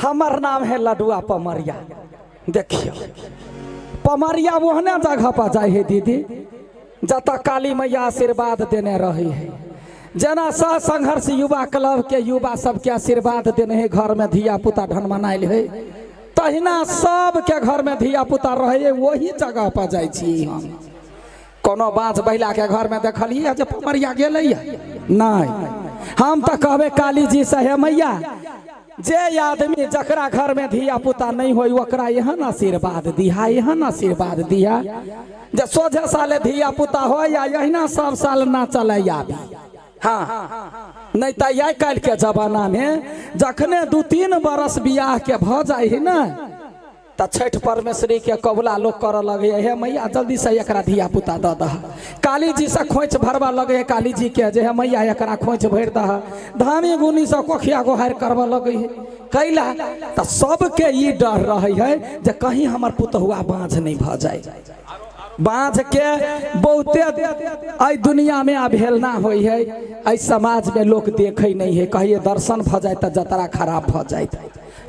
हमर नाम है लडुआ पमरिया। देखियो पमरिया ओहने जगह पर जाय है दीदी जतऽ काली मैया आशीर्वाद देने रही है। जेना सह संघर्ष युवा क्लब के युवा सबके आशीर्वाद देने है, घर में धिया पुता ढनमनायल है, तहिना सबके घर में धिया पुता रहे है, वही जगह पर जाइ छी हम। कोनो बाँझ बहिला के घर में देखलियै जे पमरिया गेलैया? नहि। हम तऽ कहबै काली जी से, हे मैया, जे आदमी जकरा घर में धिया पुता नहीं होई ओकरा एहन आशीर्वाद दिहा, एहन आशीर्वाद दिहा जे सोझे साले धिया पुता हो या एहिना सब साल नाचल आबी। हाँ, नहीं तऽ आइ काल्हि के जमाना में जखने 2-3 बरस बियाह के भऽ जाइ है ने तऽ छठि परमेश्वरी के कबुला लोक करऽ लगै हे मैया जल्दी से एकरा धिया पुता दऽ दह। काली जी से खोंइछ भरबऽ लगै है काली जी के जे हे मैया एकरा खोंइछ भरि दह। धामी गुनी से कोखिया गोहारि करबऽ लगै है। कैला तऽ सबके ई डर रहै है जे कहीं हमर पुतहुआ बाँझ नहि भऽ जाय। बाँझ के बहुते एहि दुनिया में अवहेलना होइ है, एहि समाज में लोक देखै नहि है, कहिए दर्शन भऽ जाय तऽ जतरा खराब भऽ जाय।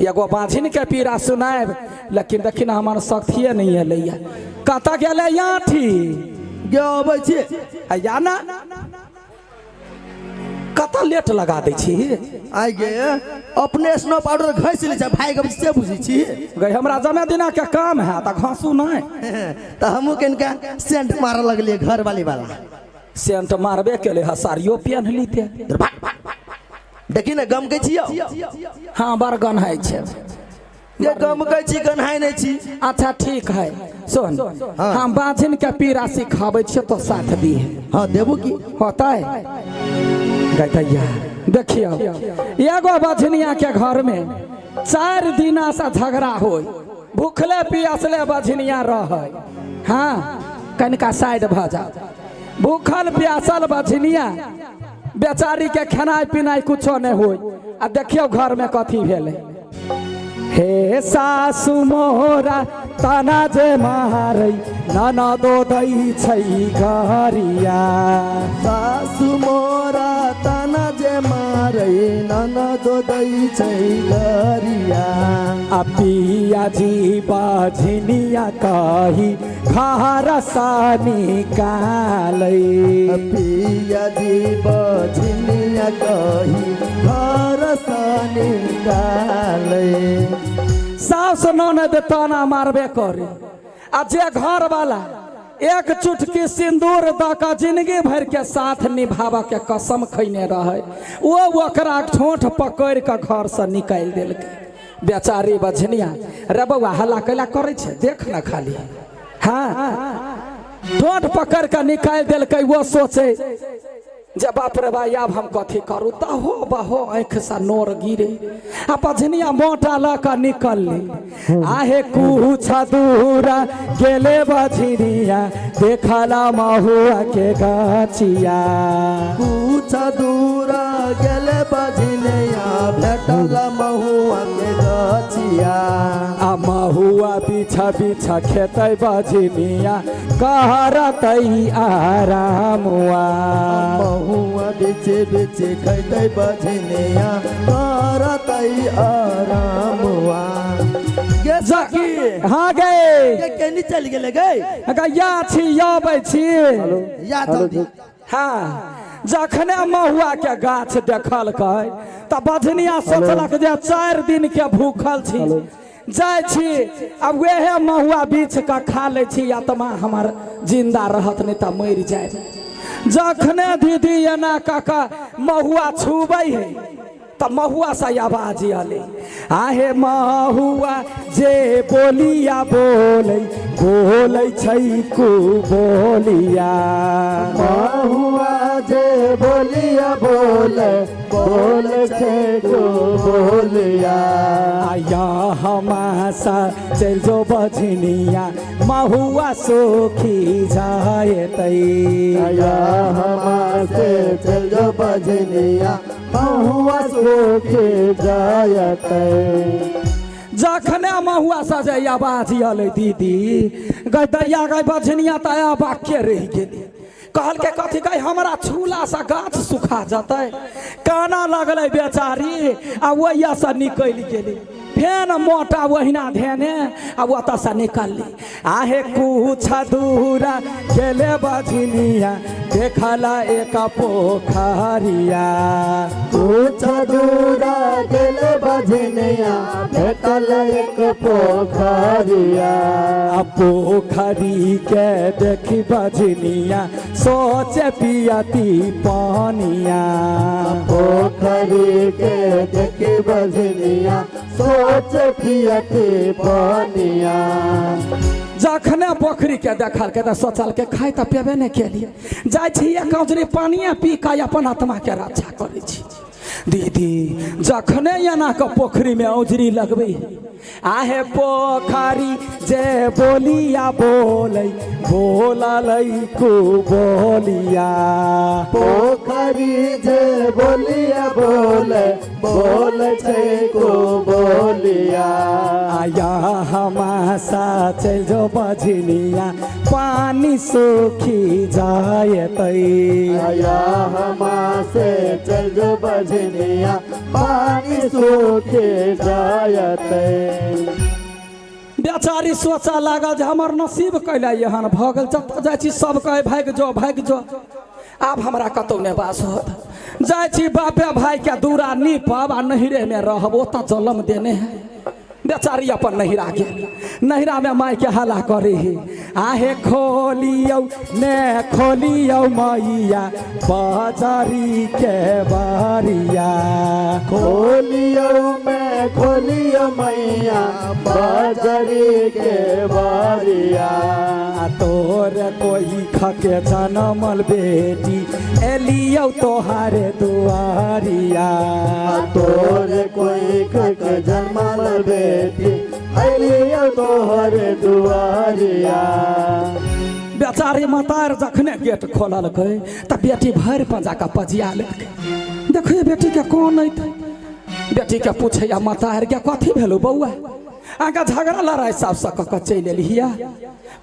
एगो बाँझिन के पीड़ा सुनायब, लेकिन देखी ने हमर शक्तिए नहीं एलैया। कतऽ गेलै आँठी? गे अबै छी। या ना कतऽ लेट लगा दै छी? आइ गे अपने स्नो पाउडर घसि लै छै, भाइ के से बुझै छी। गई हमरा जमे दिना के काम है तऽ घसू नहि। तऽ हमहूँ कनिका सेंट मारऽ लगलियै घर वाली वाला। सेंट मारबे केले ह, साड़ियो पेन्ह लीते। देखी ने गमकै छी यौ। हाँ बड़ गन्हाइ छै। जे गमकै छी गन्हाइ नहि छी। अच्छा ठीक है सुन। हाँ। हम बाझिन के पीड़ा सिखाबै छियै तो साथ दी है। हाँ देबू की होतै गैया। देखियौ एगो बझनिया के घर में 4 दिना से झगड़ा होय, भूखले पियासले बझनिया रहै। हाँ कनिका साइड भऽ जाओ। भूखल प्यासल बझनिया बेचारी के खेनाइ पिनाइ कुछो नहि होय। आ देखियौ घर में कथी भेलै। हे सासु मोरा तना जे मारै ननदो दै छै घरिया। सासु मोरा तना जे मारै ननदो दै छै घरिया। आ पिया जी बझनिया कही घर सँ निकालै। पिया जी बझनिया कही घर सँ निकालै। सास ननद ताना मारबे करे आ जे घर वाला एक चुटकी सिंदूर दऽ कऽ जिंदगी भरि के साथ निभाबऽ के कसम खैने रहै, ओ ओकरा ठोंठ पकड़ि कऽ घर सँ निकालि देलकै। बेचारी बझनिया रे बौआ हल्ला कैला करै छै, देख न खाली। हाँ ठोंठ पकड़ कऽ निकालि देलकै। ओ सोचे जे बाप रे भाई आब हम कथी करू, तहो बहो आँखि सँ नोर गिरे। आ बझनिया मोटा लऽ कऽ निकलली। आहे कुछ दूर गेले बझनिया देखला महुआ के गाछिया। कुछ दूर गेले बझनिया भेटल महुआ के गाछिया। आ महुआ पीछा पीछा खेतै बझनिया कहरतै आरामुआ। महुआ बेचे बेचे खैतै बझनिया करतै आरामुआ। गे सखी। हाँ गे। गे केनी चलि गेलै गे? गैया छी अबै छी। या जल्दी। हाँ जखने महुआ के गाछ देखलकै तऽ बझनिया सोचलक जे 4 दिन के भूखल छी, जाइ छी अब वएह महुआ बीछ कऽ खा लै छी, आत्मा हमर जिंदा रहत नहि तऽ मरि जाय। जखने दीदी एना कऽ कऽ महुआ छुबै है तऽ महुआ से आवाज अलै, आहे महुआ जे बोलिया बोलै बोलै छै कु बोलिया। महुआ जे बोलिया बोलै बोलै छै कु बोलिया। आया हमासा चलि जो बझनिया महुआ सुखी जायतै। आया हमासे चलि जो बझनिया महुआ सुखी जायतै। जखने महुआ सजे आवाज अलै दीदी गै दैया गै बझनिया तऽ वाक्य रहि गेली। कहलकै कथी कहे हमरा छूला से गाछ सुखा जतै। काना लगलै बेचारी आ ओहिसँ निकलि गेलै। फेन मोटा ओहिना धेने आ ओतऽसँ निकलली। आहे कुछ दूरा गेले बझनिया देखल एक पोखरिया। कुछ दूरा गेल बजनिया भेटल एक पोखरिया। आ पोखरी के देखी बझनिया सोचे पियती पानिया। पोखरी के देखी बजनिया सोच पियती पानिया। जखने पोखरी के देखलकै तऽ सोचलकै खाइ तऽ पेबे नहि केलियै, जाइ छी एक औजरी पानिए पी कऽ अपन आत्माके रक्षा करै छी। दीदी जखने एना कऽ पोखरीमे औजरी लगबै, आहे पोखरी जे बोलिया बोलै बोललै कु बोलिया। पोखरी जे बोलिया बोले बोल छै को बोलिया। आया हमासा चलि जो बझनिया पानी सुखी जायतै। आया हमा से चल जो बजनिया पानी सूखे जायते। बेचारी सोचऽ लागल जे हमर नसीब कैला एहन भऽ गेल, जतऽ जाइ छी सब कहै भागि जो भागि जो, आब हमरा कतहु नहि बास होत। जाइ छी बापे भाइके दूरा नीपब आ नैहरेमे रहब, ओतऽ जलम देने है। बेचारी अपन नैहरा गेल, नैहरामे मायके हल्ला करे हे, आहे खोलियौ ने खोलियौ मैया बजारी के बारिया। खोलियो मैं खोलियो मैया बाजरी के बारिया। आ तोर कोई खके जनमल बेटी एलियौ तोहारे दुआरिया। तोर कोई खक जन्मल बेटी अलियो तोहर दुआरिया। बेचारी मतार जखने गेट खोललकै तऽ बेटी भरि पंजा कऽ पजिया लेलकै। देखिए बेटीके कोन अयतै। बेटीके पूछैया मतार के कथी भेलौ बौआ, अहाँके झगड़ा लड़ाइ सबसँ कऽ कऽ चलि एलिहिया,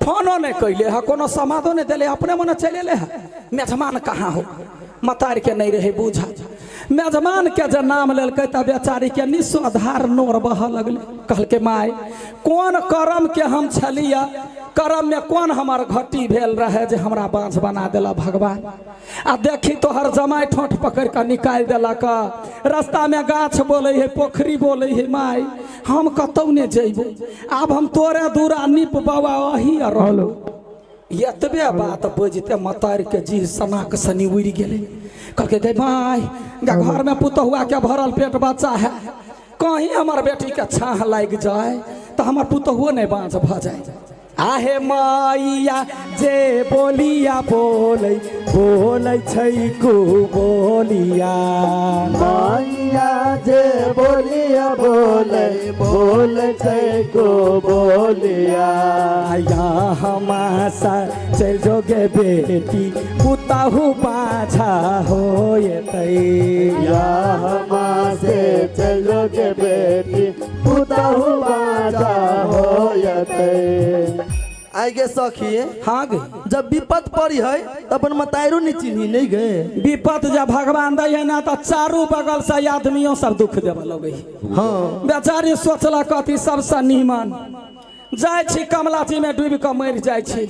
फोनो नहि कैले है, कोनो समादो नहि देले, अपने मने चलि एले है, मेजमान कहाँ हो? मतार के नहि रहै बूझल। मेजमान के जे नाम लेलकै तऽ बेचारी के निस्वाधार नोर बहऽ लगलै। कहलकै माय कोन करम के हम छलियै, करम में कोन हमर घटी भेल रहे जे हमरा बाँझ बना देला भगवान। आ देखी तोहर जमाइ ठोंठ पकड़ि कऽ निकालि देलक, रास्ता में गाछ बोलै है पोखरी बोलै है, माय हम कतहु नहि जइबो, आब हम तोरे दूरा नीप बाबा अही रहलो। एतबे बात बजिते मतार के जी सनाक सनी उड़ि गेलै। कहलकै गे माय गे घर में पुतहुआ के भरल पेट बच्चा है, कहीं हमर बेटी के छाह लागि जाए तऽ हमर पुतहुओ नहि बाँझ भऽ जाए। आहे मैया जे बोलिया बोलै बोलै छै कु बोलिया। मैया जे बोलिया बोले बोल छै को बोलिया। आया हमासा चलि जोगे बेटी पुतहु बाझा होयतै। या हमा से चलो के बेटी पुतहु बाजा होयते। आइ गे सखी, हाँ गे, जब विपत पड़ी है त अपन मताइरो नहीं चिन्ही नहीं गे। विपत जब भगवान दै है ना तऽ चारू बगल से आदमियों सब दुख देबऽ लगै है। हाँ बेचारी सोचलक कथी सबसँ नीमन जाइ छी कमलाजी में डूबि कऽ मरि जाइ छी,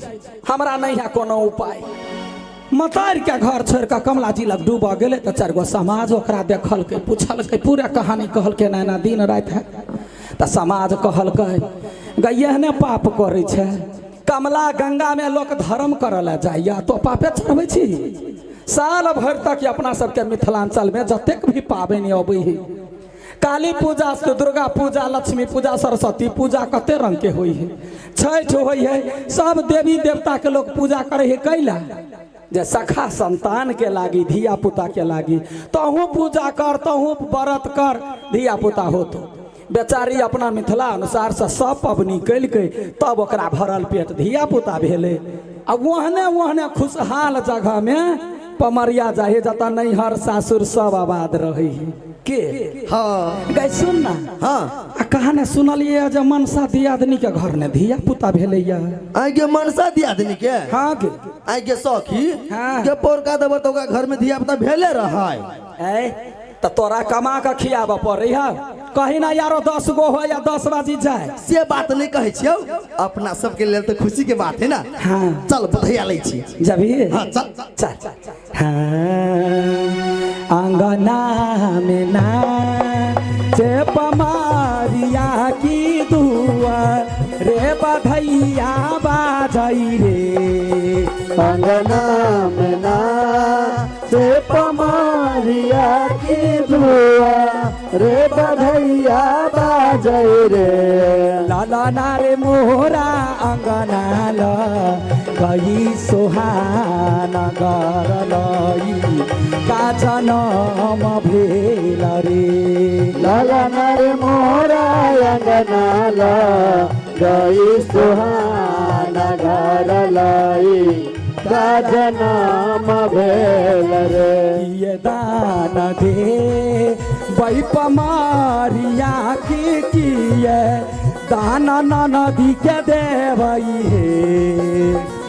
हमरा नहि है कोनो उपाय। मतार के घर छोड़ि कऽ कमलाजी लग डूबऽ गेलै तऽ चारि गो समाज ओकरा देखलकै पुछलकै, पूरा कहानी कहलकै एना एना दिन राति है। तऽ समाज कहलकै गे एहने पाप करै छै, कमला गंगा में लोक धर्म करऽ लए जाइया तो पापे चढ़बै छी। साल भरि तक अपना सबके मिथिलांचल में जतेक भी पाबनि अबै है, काली पूजा दुर्गा पूजा लक्ष्मी पूजा सरस्वती पूजा कते रंग के होइ है, छठि होइ है, सब देवी देवता के लोग पूजा करे है कैला जे सखा संतान के लागी धिया पुता के लागी, तहूँ पूजा कर तहूँ व्रत कर धिया पुता होतो। बेचारी अपना मिथिला अनुसार से सब पबनी केलकै तब ओकरा भरल पेट धिया पुता भेलै। आ ओहने ओहने खुशहाल जगह में पमरिया जाइ जतऽ नैहर सासुर सब आबाद रहै है के। हाँ गै सुन ना, हाँ आ कहाँ ने सुनलियै जे मनसा दियादनी के घर ने धिया पुता भेलैया। आइ गे मनसा दियादनी के? हाँ गे। आइ के सखी हाँ। के पौरका देबर तऽ ओकरा घर में धिया पुता भेले रहै। ऐ तऽ तोरा कमा कऽ खियाबऽ पड़ै है, कहीं ना यारो 10 गो हो या 10 बाजी जाए। से बात नहीं कहै छियौ, अपना सबके लेल तऽ खुशी के बात है ना। हाँ। चल बधैया लै छी। जबी हाँ चल। चल। हाँ, अंगना में ना चे पमारिया की दुआ रे बधैया बाजई रे। अंगना में ना से पमारिया की दुआ रे बधैया बाजै रे। लाला ना रे मोरा अंगना ल गई सोहान गर लई का जनम भेल रे। लाला रे मोरा अंगना ल गई सुहान घर लाई का जनम भेल रे। ये दान दे बैपमारिया की किए दान नदी के देवई हे।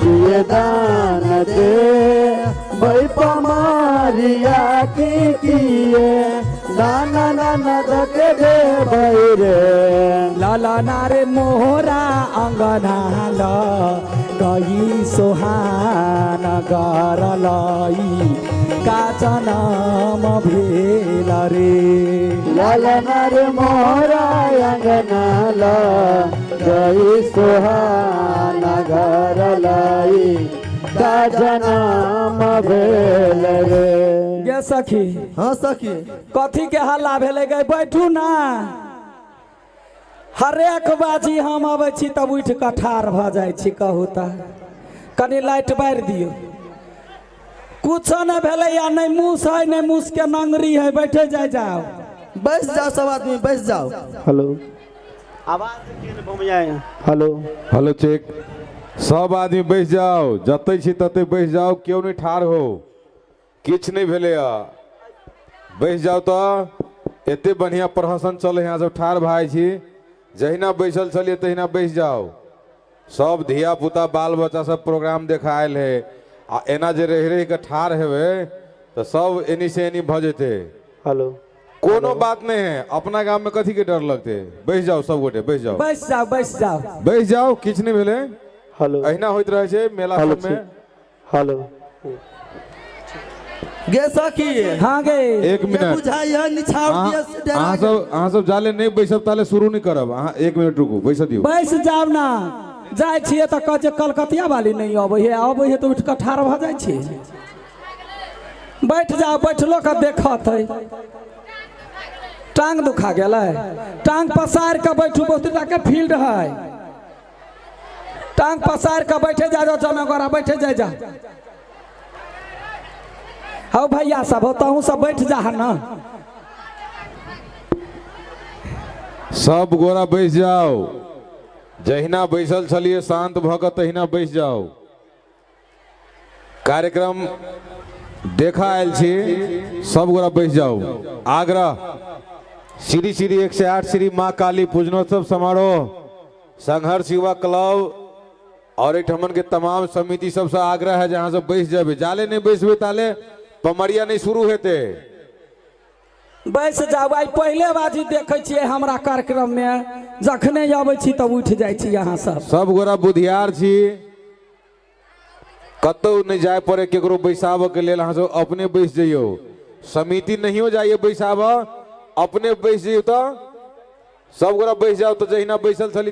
किए दान दे बैपमारिया की किए दान ननद के देवई रे। लाला नारे मोहरा अंगना ल गई सोहान गर लई का जनम भेल रे। लाला रे मोहरा अंगना ल गई सोहान घर लाई का जनम भेल रे। गे सखी। हाँ सखी। कथी के हल्ला भेलै गे? बैठू ना। हरेक बाजी हम अबै छी तब उठि कऽ ठाढ़ भऽ जाइ छी। कहू तऽ कनि लाइट बारि दियौ। कुछो नहि भेलै या नहि मूस है नहि मूस के नंगरी है, बैठे जाय जाओ। बैस जाओ सब आदमी बैस जाओ। हेलो आवाज हेलो हेलो चेक। सब आदमी बैस जाओ, जतै छी तते बैस जाओ, केओ नहि ठाढ़ हो। किछु नहि भेलैए, बैस जाओ। तऽ एते बढ़िआँ प्रहसन चलै है, अहाँ सब ठाढ़ भए छी। जहिना बैसल छलियै तहिना बैस जाओ। सब धिया पुता बाल बच्चा सब प्रोग्राम देखा आयल है, आ एना जे रहि रहि कऽ ठाढ़ हेबै तऽ सब एनी से एनी भऽ जेतै। हेलो कोनो बात नहीं है, अपना गाम में कथी के डर लगते? बैस जाओ सब गोटे, बैस जाओ बैस जाओ बैस जाओ बैस जाओ। किछु नहि भेलै, हेलो अहिना होइत रहै छै मेला हेलो सबमे। हेलो गे सखी। हाँ गे। एक के मिनट, बुझाइ है निछाउर दिया से डरा अहाँ सब अहाँ सब जाले नहि बैसब ताले शुरू नहि करब। अहाँ 1 मिनट रुकू, बैस दियौ। बैस जाओ ना। जाइ छियै तऽ कहै छै कलकतिया वाली नहि अबै है, अबै है तऽ उठि कऽ ठाढ़ भऽ जाइ छियै। बैठ जाओ, बैठलो के देखत है। टांग दुखा गेलै, टांग पसारि कऽ बैठू, बहुत टाके फील्ड है। टांग पसारि कऽ बैठे जा जाओ, जमे गोरा बैठे जाय जा। हौ भैया सब हो, तहूँ सब बैठ जा ना। सब गोरा बैस जाओ, जहिना बैसल छलियै शांत भऽ कऽ तहिना बैस जाओ। कार्यक्रम देखा आयल छी, सब गोरा बैस जाओ। आग्रह श्री श्री 108 श्री माँ काली पूजनोत्सव समारोह संघर्ष युवा क्लब और एहिठमन के तमाम समिति सबसे आग्रह है जे अहाँ सब बैस जेबै। जाले नहि बैसबै ताले पमरिया नहि शुरू हेतै। बैस जाओ। आइ पहिले बाजी देखै छियै हमरा कार्यक्रम में, जखने अबै छी तब उठि जाइ छी अहाँ सब। सब गोरा बुधियार छी, कतौ नहि जाय पड़े केकरो बैसाबऽ के लेल, अहाँ सब अपने बैस जइयौ। समिति नहियो जाइए बैसाबऽ, अपने बैस जइयौ। तऽ सब गोरा बैस जाओ। तऽ जहिना बैसल छली।